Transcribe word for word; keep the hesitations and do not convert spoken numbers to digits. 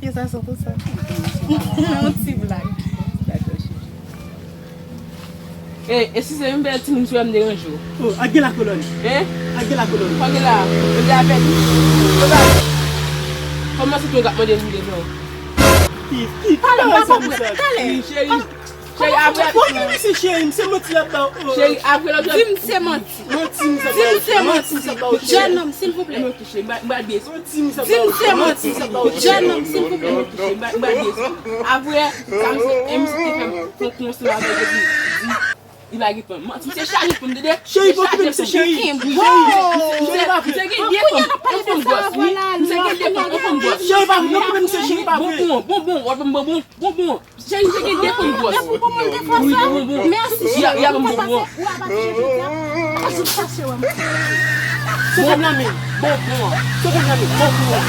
E sa se pou sa. Yon ti blag. Dakò, cheri. E, eskize m, bèl timoun, si w wè m deranje w. Oh, ak gen lakolòn. Hein? Ak gen lakolòn. Kòman gen la? Yo te avèk ou. Yo pa. Kòman se tou w ap mande m devan? Ki, ki, pale, m pa konprann. Pale. Cheri, cheri, apre. Ou ki mesye cheri, m se manti l ap ba w. Cheri, apre lòt. Di m se manti. Manti m se manti. Di m se manti. Jèn nonm, silvouplè. Di m se manti. Jèn nonm, silvouplè. Apre, sa misye, e misye te fè m pran konsèy avèk li, di, li pa gen fanm. Manti, misye chaje pou m, tande. Cheri, pa okipe misye, cheri. Cheri, misye, misye gen de fanm, yon fanm gwòs, wi. Misye gen de fanm, yon fanm gwòs. Cheri, pa okipe misye, cheri, pa vre. Bon, bon, bon, bon, bon, bon, bon, bon. Cheri, misye gen de fanm gwòs. Wi, bon, bon, bon. Mèsi, cheri. Ya, ya, bon, bon, bon. Ou ap ap chèche, ya. Ou ap ap chèche, wè. Bon, bon, bon. Bon, bon. Bon, bon.